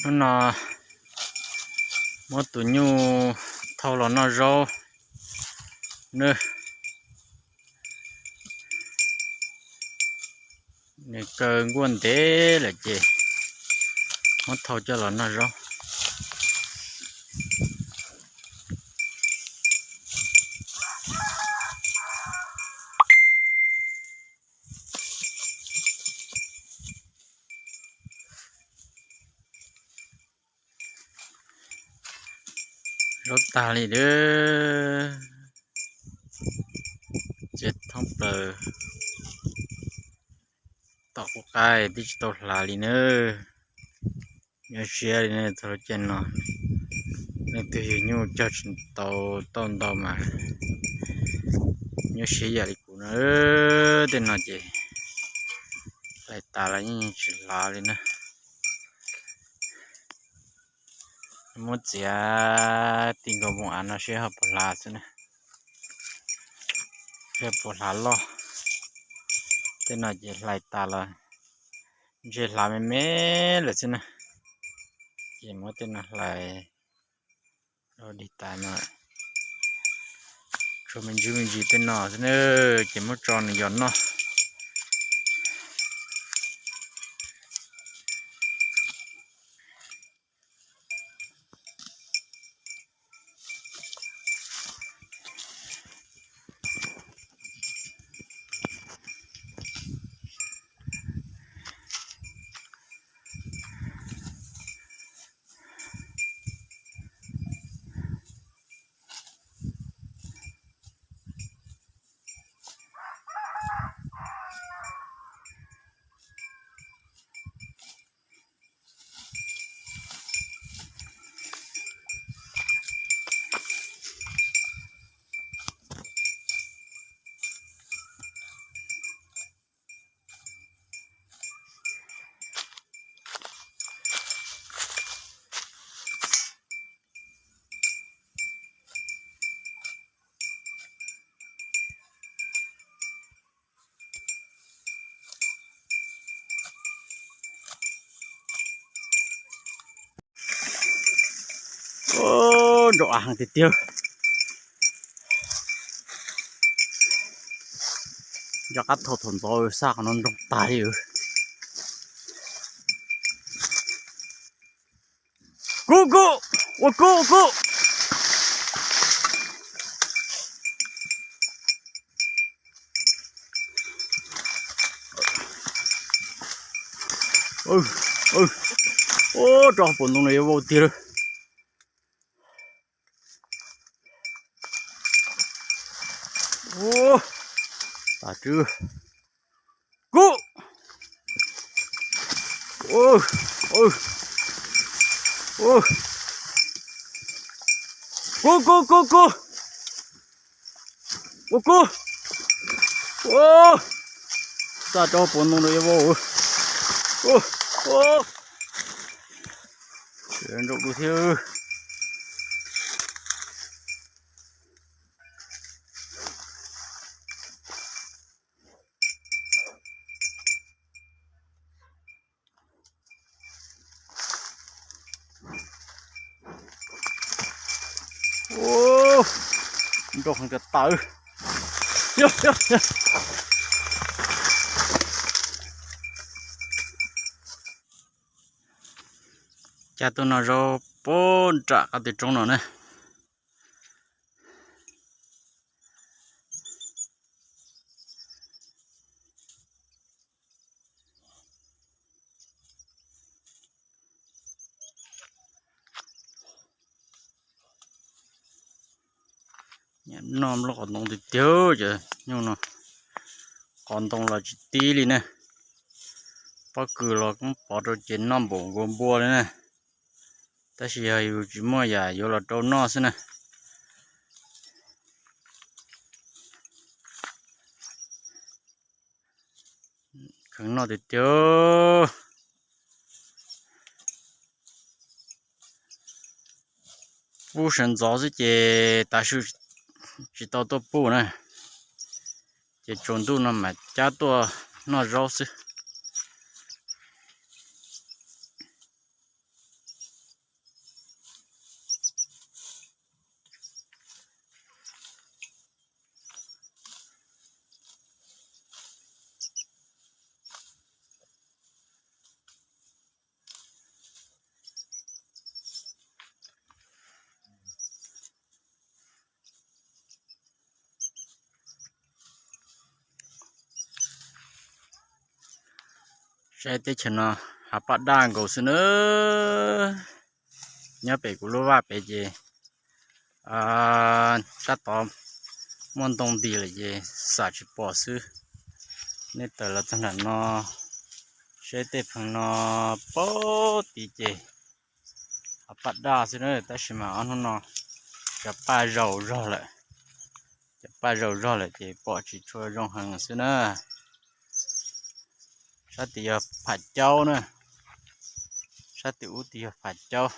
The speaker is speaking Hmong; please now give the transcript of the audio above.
Hnub no muab tus nyuj thau los noj zaub nawb. Nws kaw nkuaj ntev lawm ces muab thau coj los noj zaub. Zaub tag li lawm, txias thoob plaws, tom qub qaib twb tsis tau hlav li nawb. Nyuaj siab li ne, txog lub caij no leej twg yug nyuj cog tsis tau tauj ntau mas nyuaj siab yam li kuv no. Tej no ces hlais tas los yeej tsis hlav li na. Muab txiav ti nkaus mus av no seb ho puas hlav xwb na, seb puas hlav loj. Tej no ces hlais tas los ntshe hlav me me lawm xwb na. Ces muab tej no hlais rau dig tas no, tshuav me ntsis me ntsis tej no xwb na, ces muab tso nws yos noj. Nrov av heev tiag tiag. Nco qab thau thaum ntxov xaj qhov no nroo tag li. Kub kub, ua kub ua kub. Ub, rau puas ntoo no yuav vau tiag lawm. Ub, tas tswb. Kub. Kub kub kub kub. Ua kub. Xaj rau puas ntoo no yuav vau. Nrau dua thiab. Nrau heev tas tas. Cab tuaj noj zaub puag nram qab twg roob no na. Noj nplooj qos ntoo tiag tiag cov nyuj no. Qos ntoo los tsis tib li ne. Pob kws los kuj pov rau ces noj npaum nkaus npua li ne. Tab sis yog yus tsis muaj yam yuav los rau noj xwb na. Kheev noj tiag tiag. Pub sawv ntxov xwb ces tav su tsis tau tuaj pub na, ces tsaus ntuj no mam cab tuaj noj zaub xwb. Saib teb chaws no hav paj daj nkaus xwb na. Nyob pem kuv lub vaj pem ces tab tom muaj ntoo nti lawm ces xam tsis pom xwb. Nej tawm los txog nram no, saib tej pheev no, pab tid ces hav paj daj xwb na, tab sis mas ob hnub no cov paj zaus zog lawm. Cov paj zaus zog lawm ces pom tsis tshua zoo heev xwb na. Sab tid yog Pham Caub na, sab tim ub tid yog Pham Caub.